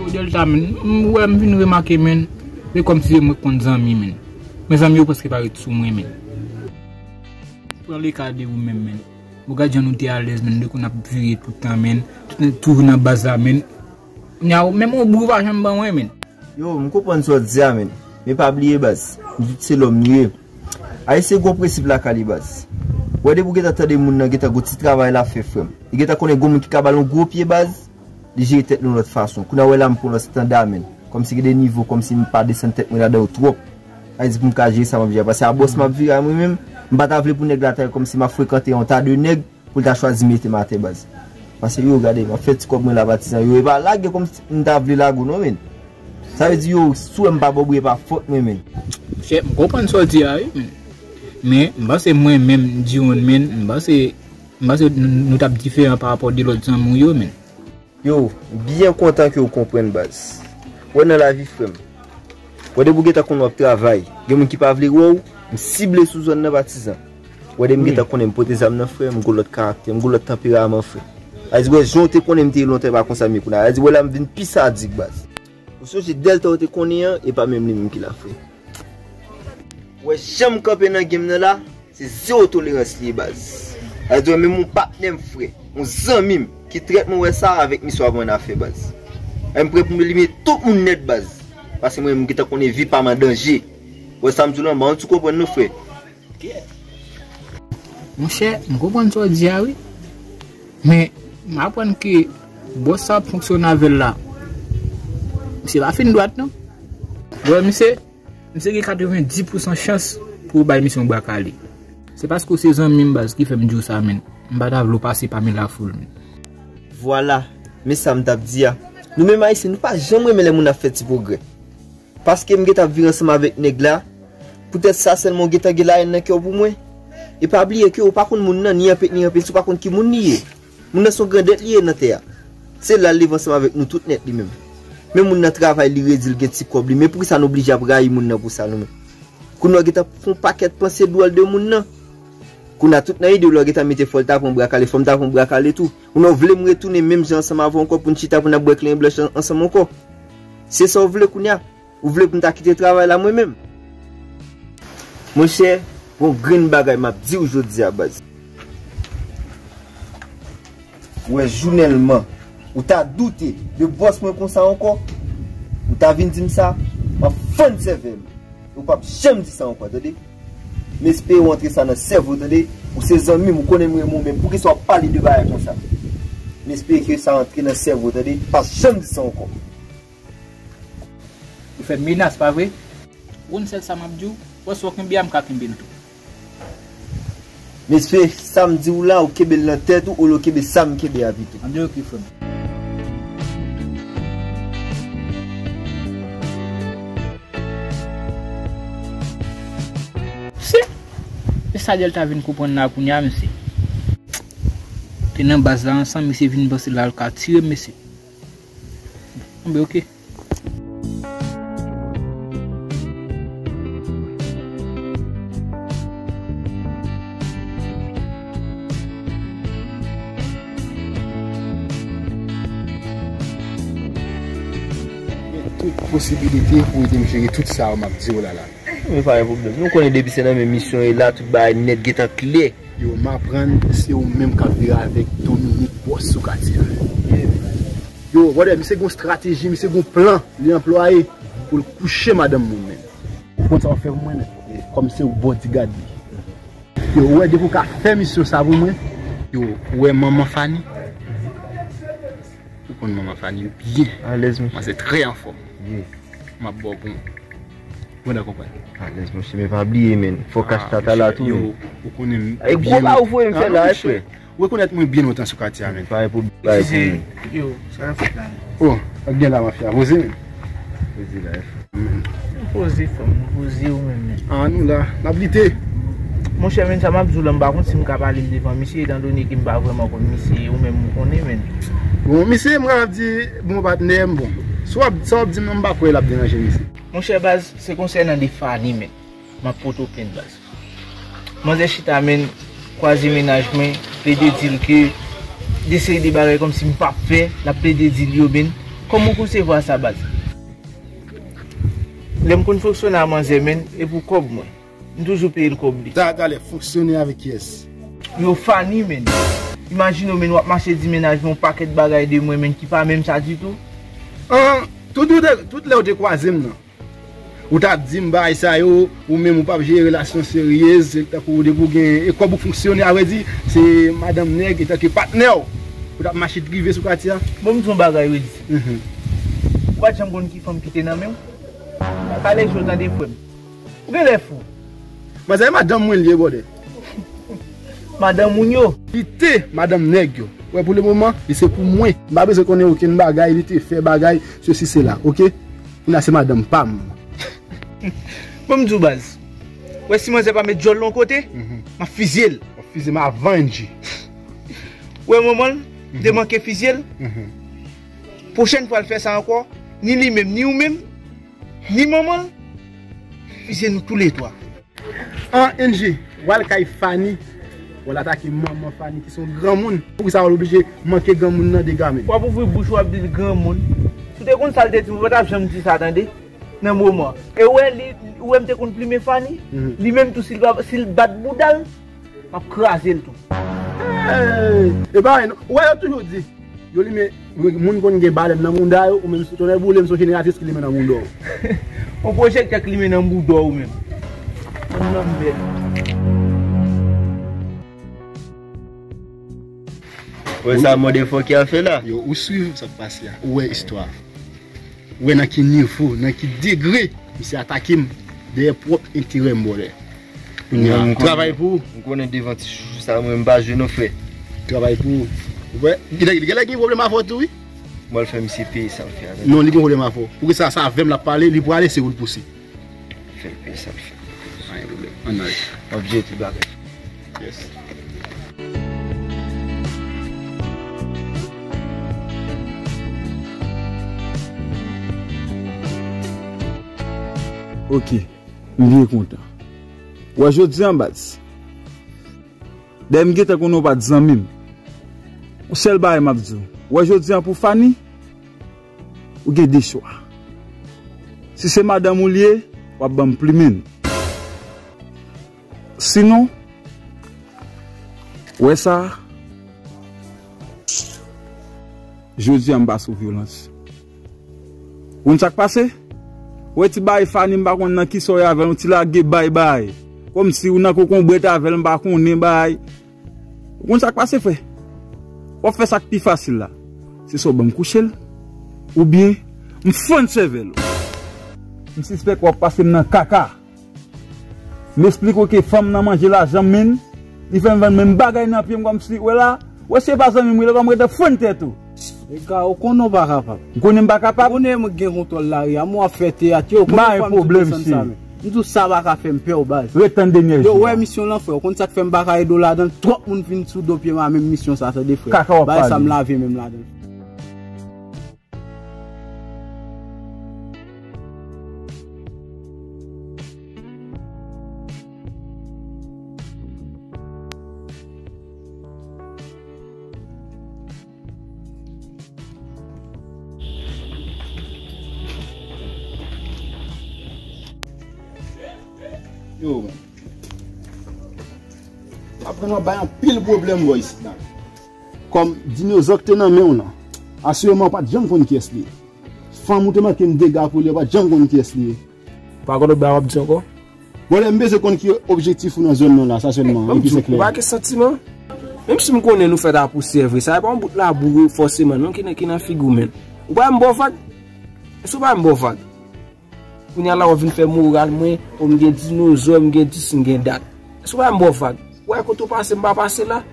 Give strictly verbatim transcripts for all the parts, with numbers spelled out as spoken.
Delta, men, m wè, m vin remake, men, se kòmsi se mwen k konn zanmi, men. Men zanmi yo prèske pa ret sou mwen, men. Pran le ka de ou menm, men. Bon, gad jan nou te alèz, men, de kou n ap vire tout tan, men. Tout, toujou nan baz la, men. Kounya, menm yon bri w pa janm ban mwen, men. Yo, m konprann sa w di a, men. Men pa bliye, baz. Nou tout se lòm nou ye. Ayisyen gon prensip lakay li, baz. Ou wè depi w gentan tande moun nan gentan gon ti travay l ap fè, frè m. Li gentan konnen gon moun ki ka ba l yon gwo pye, baz. Li jere tèt li yon lòt fason. Kounya w wè la m pran lòt estanda, men. Kòmsi gen de nivo, kòmsi m pa desann tèt mwen ladan yo twòp. Sa vle di pou m ka jere sa m ap jere. Paske a bòs m ap vire a mwen menm, m pa ta vle pou nèg la ta wè kòmsi m ap frekante yon ta de nèg pou l ta chwazi mete m atè, baz. Paske yo, gade, m ap fè ti kòb mwen la, patizan. Yo, e pa lage kòmsi m ta vle lage w non, men. Sa vle di yo, si w wè m pa ba w bri, e pa fòt mwen, men. Monchè, m konprann sa w di a, wi, men. Men, m panse mwen menm, Diwonn, men, m panse, m panse nou, nou t ap diferan pa rapò de lòt zanmi w yo, men. Yo, m byen kontan ke w konprann, baz. Wè nan lavi, frè m. Wè depi w gentan konn w ap travay, gen moun ki pa vle wè w, m sible sou zòn nan, patizan. Wè depi m gentan konnen m pote zam nan, frè m, m gon lòt karaktè, m gon lòt tanperaman, frè. A di, wè, jan w te konnen m te ye lontan, e pa konsa m ye kounya. A di, wè la m vin pi sadik, baz. Ou sonje Delta w te konnen an, e pa menm li menm ki la, frè. Wè, jan m kanpe nan game nan la, se zewo tolerans li ye, baz. A di, wè, menm yon patnè m, frè, yon zanmi m, ki trèt mwen, wè sa avèk misye w ap ann afè, baz. E m prè pou m elimine tout moun nèt, baz. Paske mwen, m gentan konnen vi pa m an danje. Wè sa m di w lan, m pa konn si w konprann non, frè. Monchè, m konprann sa w di a, wi. Men, m aprann ke bòs sa w ap fonksyone avè l la, misye pa fin dwat, non. Wè, misye, misye gen katrevenndis pousan chans pou w bay misye yon bra kale. Se paske w se zanmi m, baz, ki fè m di w sa, men. M pa ta vle w pase pami lafoul, men. Vwala, men sa m t ap di a. Nou menm Ayisyen, nou pa janm renmen lè moun ap fè ti pwogrè. Paske m gentan ap viv ansanm avèk nèg la, poutèt sa sèlman w gentan gen lahèn nan kè w pou mwen? E pa bliye ke w pa konn moun nan, ni anpè, ni anpè, si w pa konn ki moun li ye. Moun nan se yon grandèt li ye nan tè a. Se la l leve ansanm avèk nou tout nèt li menm. Men moun nan travay, li redi, l gen ti kòb li. Men poukisa nou oblije ap rayi moun nan pou sa nou menm? Kounye a w gentan fè yon pakèt panse dwòl de moun nan. Kounye a tout nan ide w la w gentan mete fò l ta pran bra kale, fò m ta pran bra kale tou. Kounye a w vle m retounen menm jan ansanm avè w ankò pou n chita pou n ap bwè kleren blanch an-, ansanm ankò? Se sa w vle kounye a? Ou vle pou m ta kite travay la mwen menm? Monchè, gon grenn bagay m ap di w jodi a, baz. Ou wè, jounèlman, ou ta doute de bòs mwen konsa ankò, ou ta vin di m sa, m ap fann sèvè m. Ou p ap janm di sa ankò, tande? M espere w antre sa nan sèvo w, tande? Ou se zanmi m, ou konnen m renmen w, men poukisa w ap pale de bagay konsa? M espere ke sa antre nan sèvo w, tande? P ap janm di sa ankò. Ou fè menas, pa vre? Ou konn sèl sa m ap di w, wè si w kenbe a, m ka kenbe l tou. Mesye, sa m di w la, ou kenbe l nan tèt ou, olye w kenbe sa m kenbe a pito. Ann de oke, frè m. Se, se sa Delta vin konprann la kounye a, mesye. Te nan baz la ansanm, misye vin panse l al ka tire m, mesye. Ann be oke. Tout posibilite pou ede m jere tout sa yo m ap di w la la. Men pa gen pwoblèm. Nou konnen depi se nan men misyon e la, tout bagay nèt gentan klè. Yo, m aprann se ou menm k ap viv avèk Dominique, bòs sou katye a. Yo, brother, misye gon estrateji, misye gon plan li anplwaye pou l kouche madanm moun menm. Ou konn sa w ap fè pou mwen menm? Kòm se ou bodyguard li. Yo, ou wè depi w ka fè misyon sa pou mwen. Yo, ou wè manman Fanny? Ou konn manman Fanny byen. Alèz, monchè. Manzè trè anfòm. Wi. M ap ba w pou mwen. Ou konn konprann. Alèz, monchè, men pa bliye, men. Fò kach tata la tou, men. Yo, ou konnen m byen. E gwo ba ou voye m fè la, frè. Ou rekonèt mwen byen lontan sou katye a, men. Pa gen pwoblèm. Yo, sa k ap fèt la? Oh, sa k gen la, mafya? Poze, men. Poze la, frè. Poze, frè m, poze ou menm, men. Ah, nou la, n ap lite. Monchè, men sa m ap di w la, m pa konn si m ka pale l devan misye, etandone ke m pa vrèman konn misye, ou menm ou konnen, men. Bon, misye, m kapab di, bon, patnè m, bon. Si w ap, sa w ap di m nan, m pa kwè l ap deranje misye. Monchè, baz, se konsènan de Fanny, men. M ap pote w plent, baz. Manzè chita, men, kwaze mennaj mwen, plede di l ke de seri de bagay kòmsi m p ap fè, l ap plede di l yo, men. Kòman w konsevwa sa, baz? Lè m konn fonksyone a manzè, menn, e pou kòb mwen. M toujou peye l kòb li. Ta, talè, fonksyone avèk kiyès? Yo, Fanny, menn. Imajine w, menn, w ap mache di mennaj mwen yon pakèt bagay de mwen, menn, ki pa menm sa ditou. An, tout, tout, tout lè w te kwaze m nan, ou t ap di m bagay sa yo, ou menm ou p ap jere relasyon seryez, se tankou depi w gen, e kòb ou fonksyone, avrèdi, se madanm nèg, etanke patnè w, ou t ap mache drive sou katye a. Bon, m di yon bagay, Wildy. Mhm. Ou pa t janm konn ki fanm ki te nan men w? Pale cho tande, frè m. Ou genlè fou. Manzè, e madanm mwen li ye, brother. Madanm moun yo? Li te madanm nèg yo. Wè, pou le moman, li se pou mwen. M pa bezwen konnen okenn bagay, li te fè bagay, sesi, sela, oke? Kounye a se madanm pa m. Bon, m di w, baz. Wè, si manzè pa met djòl l yon kote, mhm, m ap fizye l. W ap fizye m avan, N J. Wè, manman l, mhm, te manke fizye l. Mhm. Pwochèn fwa l fè sa ankò, ni li menm, ni ou menm, ni manman l, fizye nou toulètwa. An, N J, w al kay Fanny, w al atake manman Fanny ki se yon granmoun. Poukisa w al oblije manke granmoun nan dega, menn? W ap ouvri bouch ou, w ap di l granmoun. Si w te konn sa l te di, ou pa t ap janm di sa, tande, nan moman. E w wè li, ou wè m te konn plimen Fanny? Mhm. Li menm tou, si l pa, si l bat bouda l, m ap kraze l tou. Ey, e pa vre non. Ou wè yo toujou di, yo limen, moun konn gen balèn nan mouda yo, ou menm si w tonnè boule m se yon jeneratris ki limen nan mouda w. Yon pwojektè k limen nan mouda w menm. Ann nan bèl. Wè sa motherfucker a fè la? Yo, ou swiv sa k pase a, ou wè istwa. Ou wè nan ki nivo, nan ki degre misye atake m dèyè pwòp enterè m, brother. Kounye a, travay pou ou. M konnen devan ti chouchou sa, mwen m pa jwe non, frè. Travay pou ou. Ou wè, li genlè gen pwoblèm avè w tou, wi. Mwen fè misye peye sa l fè avè m. Non, li gen pwoblèm avè w. Poukisa sa avè m l ap pale, li prale, se ou l pouse. Fè l peye sa l fè. Pa gen pwoblèm. Ann ale. M ap jere tout bagay. Yes. Ok, m byen kontan. Wè jodi an, baz. Dayè m gentan konnen w pa t zanmi m. Yon sèl bagay m ap di w. Wè jodi an pou Fanny, ou gen de chwa. Si se madanm ou li ye, w ap ban m plimen l. Sinon, wè sa, jodi a m pa sou vyolans. Ou konn sa k pase? Ou wè ti bagay Fanny, m pa konn nan ki sa w ye avè l, yon ti lage bay bay. Kòmsi ou nan kokonbrèt avè l, m pa konnen bay. Ou konn sa k pase, frè? W ap fè sa k pi fasil la. Se swa w ban m kouche l, oubyen m fann sèvèl ou. M sispèk w ap pase m nan kaka. M esplike w ke fanm nan manje lajan m, menn. Li fè m vann menm bagay nan pye m kòmsi, wè la, wè si e pa zanmi m, wi, lè w pa m rete fann tèt ou. Ega, ou konnen w pa kapab. Ou konnen m pa kapab? Ou konnen mwen gen kontwòl lari a, mwen w ap fè teyat yo, ou konnen fwa m tou desann sa, men. M di w sa pa ka fè m pè w, baz. Ret tann dènyè jou a. Yo, wè misyon lan, frè, ou konn sa k fè m pa ka ede w ladan l, twòp moun vin sou do pye m a menm misyon sa, tande, frè. Kaka w ap pale. Bagay sa m lave men m ladan l. Yo, man. Aprann w ap bay anpil pwoblèm bò isit la. Kòm dinozò k te nan men w lan, asireman w pa t janm konn kiyès li ye. Fanm ou te manke m dega pou li, w pa t janm konn kiyès li ye. Pa konn bay w ap di ankò? Bon, lè m bezwen konn ki objektif ou nan zòn nan la, sa sèlman, epi se klè. Ou pa gen santiman? Menm si m konnen nou fèt a pousyè vre, sa e pa yon bout labou fòseman non ki nan, ki nan figi w, menn. Ou pa wè m ba w vag? Èske w pa wè m ba w vag? Kounye a la w ap vin fè moral mwen, o m gen dinozò, m gen dis, m gen dat. Èske w pa wè m ba w vag? Ou wè kote w pase, m pa pase la?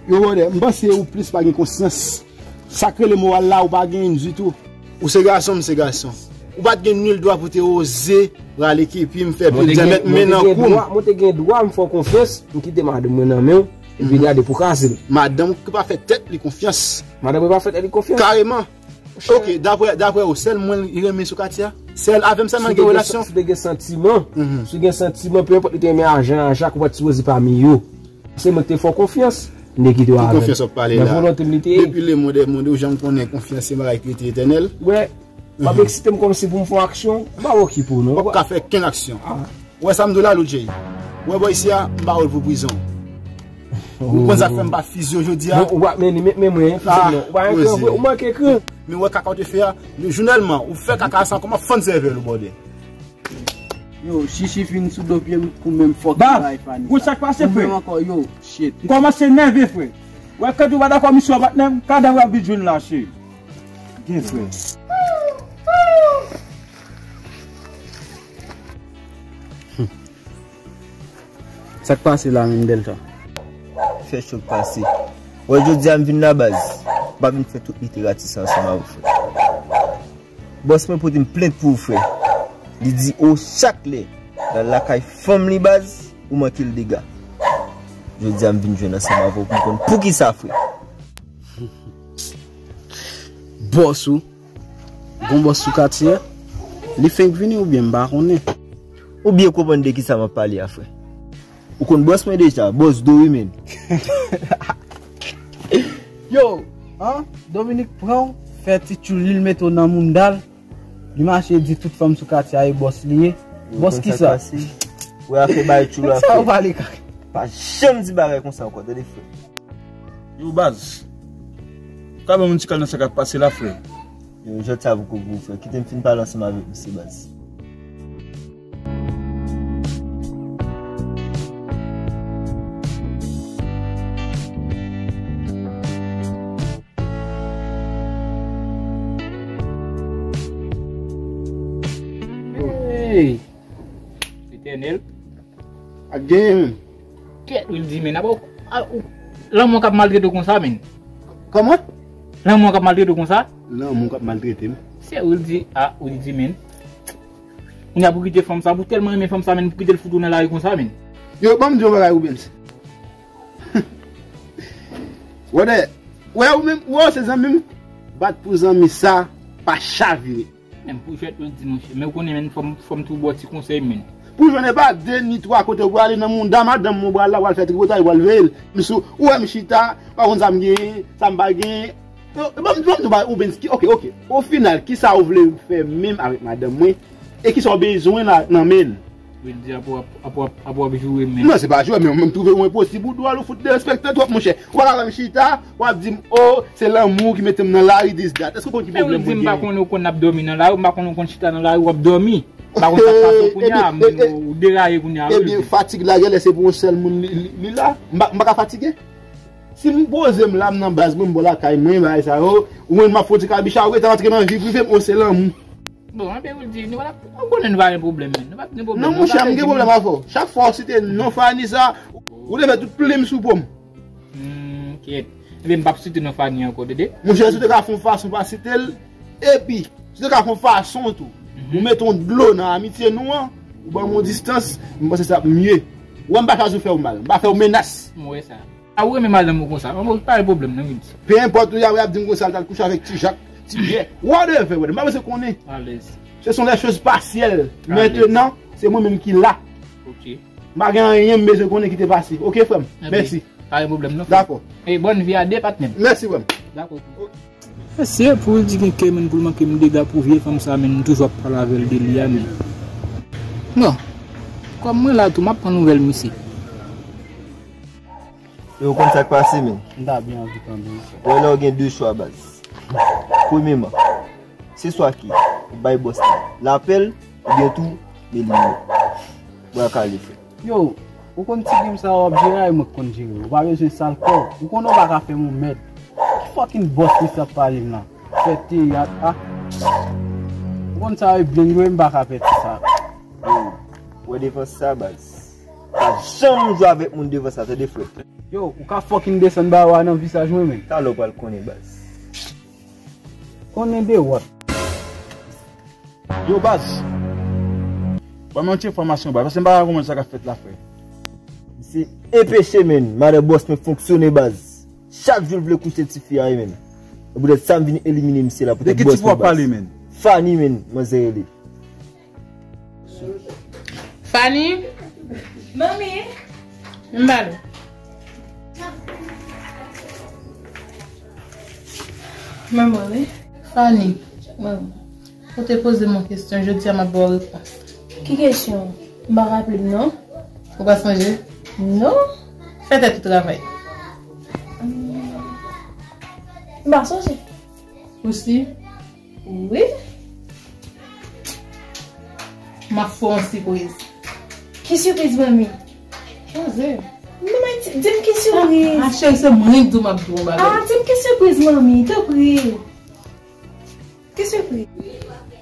Yo, brother, m panse ou plis pa gen konsyans. Sa k rele moral la, ou pa genyen ditou. Ou se gason, m se gason. Ou pa t gen nil dwa pou te oze prale ekipi m, fè pil djamèt men nan kou m. Mwen te gen dwa, mwen te gen dwa m fè w konfyans, m kite madanm mwen nan men w, epi gade pou kraze l. Madanm ki pa fè tèt li konfyans. Madanm mwen pa fè tèt li konfyans. Kareman. Ok, daprè, daprè ou, sèl mwen li renmen sou katye a? Sèl avè m sèlman li gen relasyon? Si w te gen santiman, si w gen santiman, pe enpòt li te renmen ajan, ajan, ou pa t sipoze pami yo. Se mwen ki te fè w konfyans. M te kite w avè l. Ki konfyans w ap pale la? Nan volonte m li te ye. Depi le monde est monde, ou janm konnen konfyans se bagay ki rete etènèl. Wè, w ap eksite m kòmsi pou m fè yon aksyon. M pa okipe w non. W ap ka fè kenn aksyon. Ou wè sa m di w la, Lil Jay? Ou wè bò isi a, m pa wè l pou prizon. Ou konn sa k fè m pa fizi w jodi a? Ou pa, men, men, men mwen, fizikman, ou pa gen kran vre, ou manke kran. Men ou wè kaka w te fè a, jounèlman, ou fè kaka sa kòman fann sèvèl ou bòdè. Yo, Chichi fin sou do pye m pou menm fòk li bay Fanny sa. Baz, sa k pase, frè? Ou menm ankò, yo, shit. M kòmanse nève, frè. Wè, kant ou pa dakò misyon an, patnè m, kadav w ap vin jwenn la, cheri. Gen, frè. Sa k pase la menm, Delta? Fè cho k pase. Wè, jodi a m vin la, baz. M pa vin fè tout literati sa ansanm avè w, frè. Bòs mwen pote m plent pou ou, frè. Li di, o, chak lè l al lakay fanm li, baz, ou manke l dega. Jodi a m vin jwenn ansanm avè w pou m konn poukisa, frè. Bòs ou? Gon bòs sou katye a? Li fenk vini oubyen m pa konnen? Ou byen konprann de kisa m ap pale a, frè. Ou konn bòs mwen deja, bòs Dowi, menn. Yo, an, Dominique pran w, fè ti tchoul li, l mete w nan mounda l. Li mache di tout fanm sou katye a e bòs li ye. Bòs kisa? Wè afè bay tchoul la, frè. Sa ou pale kaka. Pa janm di bagay konsa ankò, tande, frè. Yo, baz. Ou ka ban m yon ti kal nan sa k ap pase la, frè? Yo, jodi a poko gou, frè. Kite m fin pale ansanm avèk misye, baz. Hey! Etènèl. Ak genyen menm. Kèt, Wildy, men, apa w, a, ou, lanmou k ap maltrete w konsa, men. Kòman? Lanmou k ap maltrete w konsa? Lanmou k ap maltrete m. Se Wildy, a, Wildy, men. Kounye a pou kite fanm sa, pou tèlman renmen fanm sa, men, pou kite l fout ou nan lari konsa, men. Yo, ban m di yon bagay, Rubens. Wè, wè, ou menm, wè, se zanmi m. Bat pou zanmi sa, pa chavire. Men pou jwèt, Wildy, monchè. Men ou konnen, men, fò m, fò m tou ba w ti konsèy, men. Pou jwenn e pa de ni twa kote ou prale nan mounda madanm mwen, ou pral la, ou pral fè tripotay, ou pral veye l. M sou, ou wè m chita, pa konn sa m genyen, sa m pa genyen. Yo, ban m, ban m di w bagay, Rubens, ki, oke, oke. O final, kisa ou vle fè menm avèk madanm mwen? E kisa w bezwen la, nan men l? Wildy, apa w ap, apa w ap, apa w ap joure, men. Non, se pa joure, men mwen, m twouve w enposib, ou dwòl, ou fout derespektan twòp, monchè. Ou pa ka wè m chita, w ap di m, o, se lanmou ki mete m nan lari, this, that. Èske w konn ki pwoblèm mwen genyen? Men Wildy, m pa konnen ou konn ap dòmi nan lari, m pa konnen ou konn chita nan lari, w ap dòmi. M pa konn sa k pase w kounye a, men ou, ou deraye kounye a, wi, Wildy. Ebyen, fatig la, genlè se pou yon sèl moun li, li, li la. M pa, m pa ka fatige? Si m poze m la, m nan baz mwen, m bò lakay mwen, bagay sa yo, ou wè m ap fè yon ti kabicha, ou rete antre nan vi prive m, o, se lanmou. Bon, anben, Wildy, nou pa t ap, ou konnen nou pa gen pwoblèm, men. Nou pa t gen pwoblèm. Non, monchè, m gen pwoblèm avè w. Chak fwa w site non Fanny sa, ou leve tout plim sou po m. Hmm, kèt. Ebyen, m p ap site non Fanny ankò, tande. Monchè, si w te ka fè yon fason pa site l, epi, si w te ka fè yon fason tou, ou mete yon dlo nan amitye nou an, ou ban m yon distans, m panse sa ap mye. Ou wè m pa chwazi w fè w mal, m pa fè w menas. M wè sa. A, ou renmen madanm ou konsa. Bon, pa gen pwoblèm, non, Wildy. Pe enpòt, ou ya, w ap di m konsa, l t al kouche avèk Ti Jak, Ti Pyè. Whatever, whatever. M pa bezwen konnen. Alèz. Ce sont les choses partielles. Alèz. Mentenan, se mwen menm ki la. Ok. M pa gen anyen m bezwen konnen ki te pase. Ok, frè m? Mèsi. Pa gen pwoblèm, non, frè m. Dakò. E bòn vi a de, patnè m. Mèsi, frè m. Dakò. Mesye, pou l di gen kè, men, pou l manke m dega pou vye fanm sa, men, m toujou ap pale avè l de li a, men. Bon, kòm mwen la tou, m ap pran nouvèl misye. E ou konn sa k pase, men? M ta byen anvi tande wi, frè. Wè, la w gen de chwa, baz. Premyeman, se swa ke ou bay bòs la lapèl, oubyen tou, elimine l. Bra kale, frè. Yo, ou konn ti game sa w ap jere a, e mwen k konn jere. Ou pa bezwen sal kò w. Ou konnen w pa ka fè m yon mèd. Ki fucking bòs misye ap pale m la? Fè teyat, a. Ou konn sa yo byen jwe, m pa ka pèdi sa. Yo, wè devan sa, baz. Pa janm jwe avèk moun devan sa, tande, frè. Yo, ou ka fucking desann ba yo a nan visaj mwen, men. Talè w pral konnen, baz. Konnen de wòt. Yo, baz. Ban mwen yon ti enfòmasyon, baz, paske m pa ka konprann sa k ap fèt la, frè. Misye enpeche, men. Madan bòs mwen fonksyone, baz. Chak jou l vle kouche tifi a, wi, men. E poutèt sa m vin elimine misye la, poutèt bòs mwen, baz. De ki tifi w ap pale, men? Fanny, men, manzè rele. Fanny? Manmi? M pale. Manman, wi. Fanny, ou te poze m yon kesyon, jodi a m ap ba w repons. Ki kesyon? M pa raple m non. Ou pa sonje? Non. Fè tèt ou travay. M pa sonje. Ou si? Wi. M ap fè w yon sipriz. Ki sipriz, manmi? Poze. Non, men di, di m ki sipriz. Ah, cheri, se mwen k di w m ap di w yon bagay. Ah, di m ki sipriz, manmi, tanpri. Ki sipriz?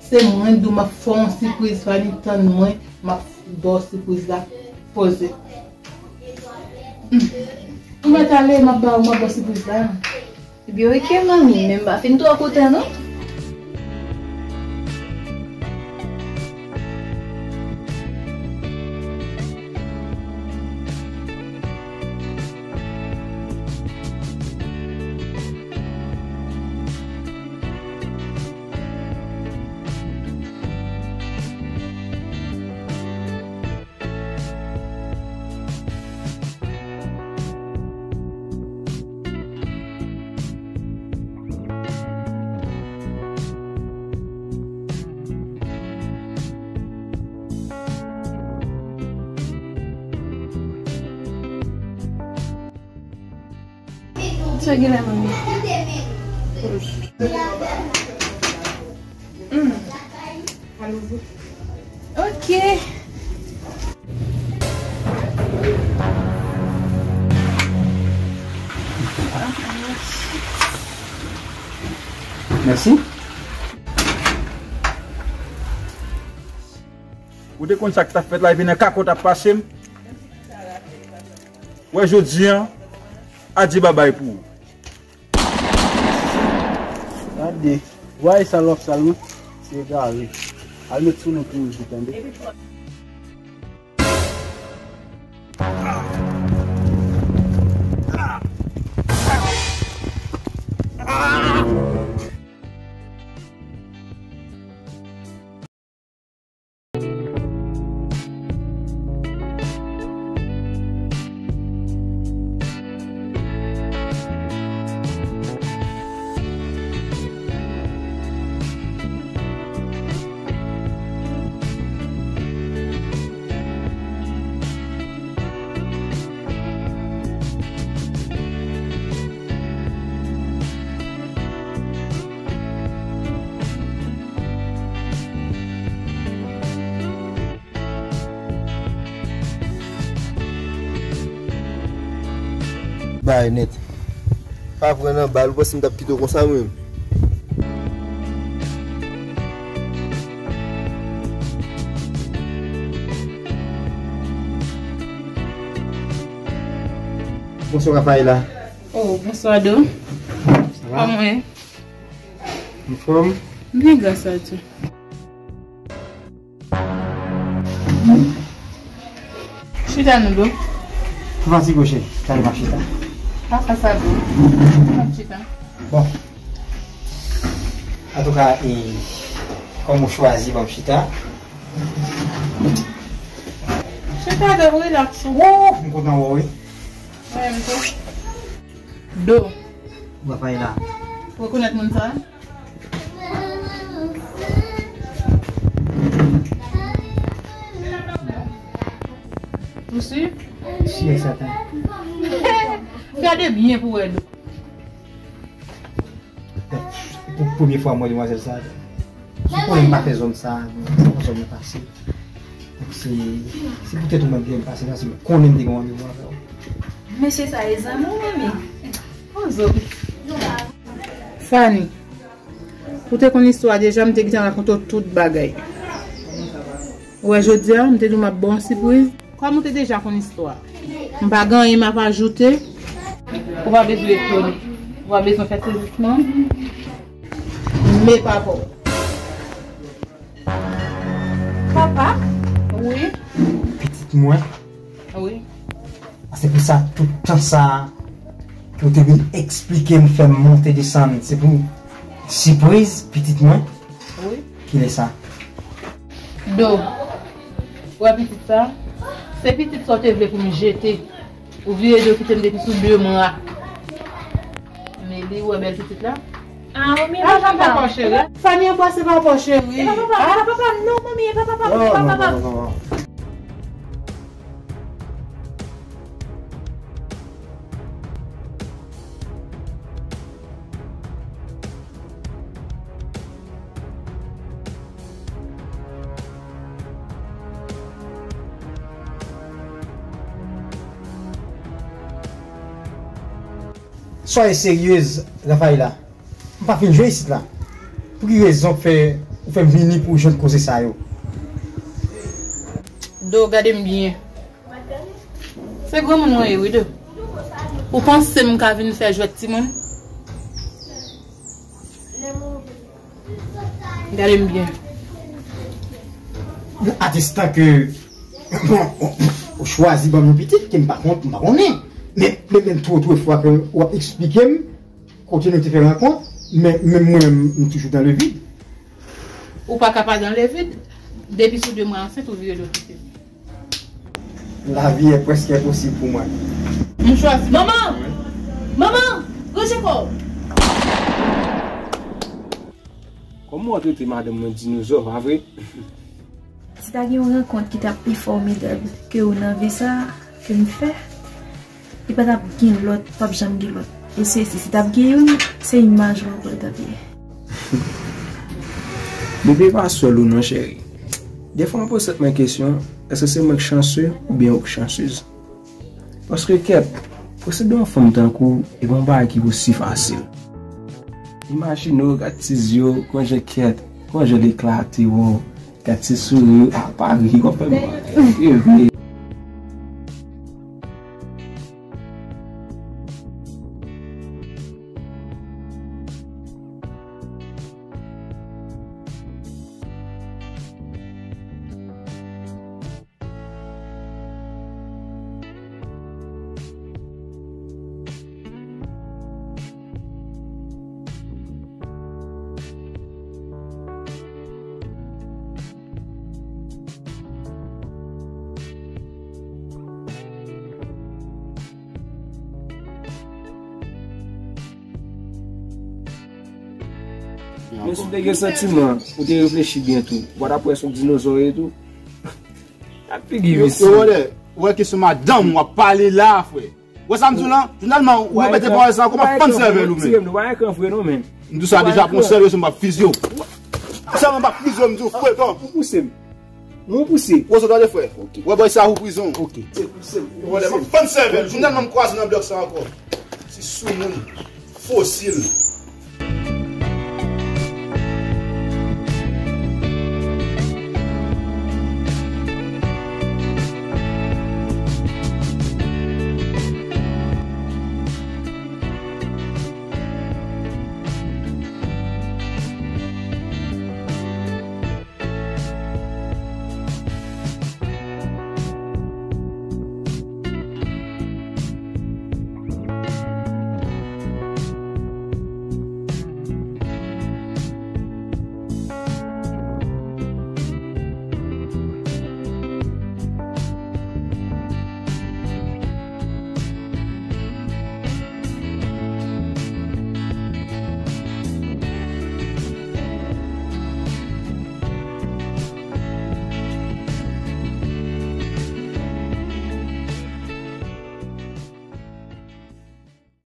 Se mwen k di w m ap fè w yon sipriz, Fanny, tann mwen, m ap ba w sipriz la. Poze. Hmm. Ou mèt ale, m ap ba w, m ap ba w sipriz la. Ebyen, oke, manmi, men m pa fin twò kontan, non. Sa gen la, manmi? Hmm. Ok. Mèsi. Ou te konn sa k t ap fèt la, epi nan kakòt ap pase m. Wè, jodi a, adye babay pou ou. Gade, vwaye salòp sa l, wi. Se egare. Al met sou nou pou ou, tande. Bay nèt. Pa pran nan bal, ou panse m t ap kite w konsa mwen menm? Bonswa, Rafaela. Oh, bonswa, Do. Sa va? Kòman w ye? Anfòm? M byen, gras a Dye. Chita non, Do. Pou fatig ou, cheri. Talè m ap chita. Pa fè sa, Do. M ap chita. Bon. Antouka, e, kòm ou chwazi ban m chita. Chita, Do, relax. Wou, m kontan wè w, wi. Mwen menm tou. Do. Rafaela. Rekonèt moun sa? Ou si? Si e sèten. Gade byen pou wè, Do. Pou premye fwa m wè demwazèl sa. Ou konnen m pa fè zòn sa, se pa zòn mwen pase. Donk se, se poutèt ou mwen vle m pase la, se m konnen m te gen randevou avè w. Mesye sa e zanmi w, manmi? Fanny, ou te konn istwa a deja, m te gentan rakonte w tout bagay. Ou wè, jodi a, m te di w m ap ba w yon sipriz. Kòm ou te deja konn istwa a, m pa gen anyen m ap ajoute. Ou pa bezwen etone. Ou pa bezwen fè sezisman. Men papa w. Papa? Wi. Pitit mwen. Wi. A, se pou sa, tout tan sa a, ke w te vin eksplike m, fè m monte desann, se pou sipriz pitit mwen? Wi. Kilè sa? Do, ou wè pitit sa? Se pitit sa w te vle pou m jete. Ou vire do kite m depi sou de mwa. Men li, ou wè bèl pitit la? Ah, manmi, e pa papa. Fanny anbrase papa, cheri. E pa papa, e pa papa, non, manmi, e pa papa, non, e pa papa. Soyez sérieuse, Rafaela. M pa fin jwe isit la. Pou ki rezon k fè ou fè m vini pou jwenn koze sa yo? Do, gade m byen. Se granmoun mwen ye, wi, Do. Ou panse m ka vin fè jwèt timoun? Gade m byen. Atestan ke, bon, ou, ou chwazi ban m yon pitit ke m pa kon-, m pa konnen. Men, men, men twò, twò fwa ke w ap eksplike m kote nou te fè rankont, men, men mwen, m toujou dans le vide. Ou pa ka pa dans le vide. Depi sou de mwa ansent, ou vire do kite m. La vie est presque impossible pour moi. M chwazi. Manman! Manman! Ranje kò w! Kòman w trete madanm mwen dinozò, pa vre? Si ta gen yon rankont ki t ap pi fòmidab ke ou nan vi sa a, ke m fè, li pa t ap gen lòt, p ap janm gen lòt. E se, si, si t ap gen youn, se imaj ou ankò l t ap ye. Bebe pa sèl ou non, cheri. Defwa mwen poze tèt mwen kesyon, èske se mwen k chanse oubyen ou k chansez? Paske kèt, posede yon fanm tankou w, e pa yon bagay ki osi fasil. Imajine w, gad ti zye w, konje kèt, konje l eklate, wo, gad ti souri, apa ri, konpè mwen. Men si w te gen santiman, ou te reflechi byen tou. Ou pa t ap wè se yon dinozò ye tou. Gad figi misye. Yo, yo, brother, ou wè kesyon madanm w ap pale la, frè. Wè sa m di w lan? Finalman, ou repete pawòl sa ankò, m ap fann sèvèl ou menm. Ou pa ekran vre non, men. M di w sa deja, pran sèvèl, m ap fizye w. Sèlman m ap fizye w, m di w frekan. Ou pouse m. Nou repouse. Wozo, tande frè. Ok. Wè bòy sa ou prizon. Ok. Ou wè lè m ap fann sèvèl. Finalman m kwaze nan blòk sa ankò. Ti soumoun. Fosil.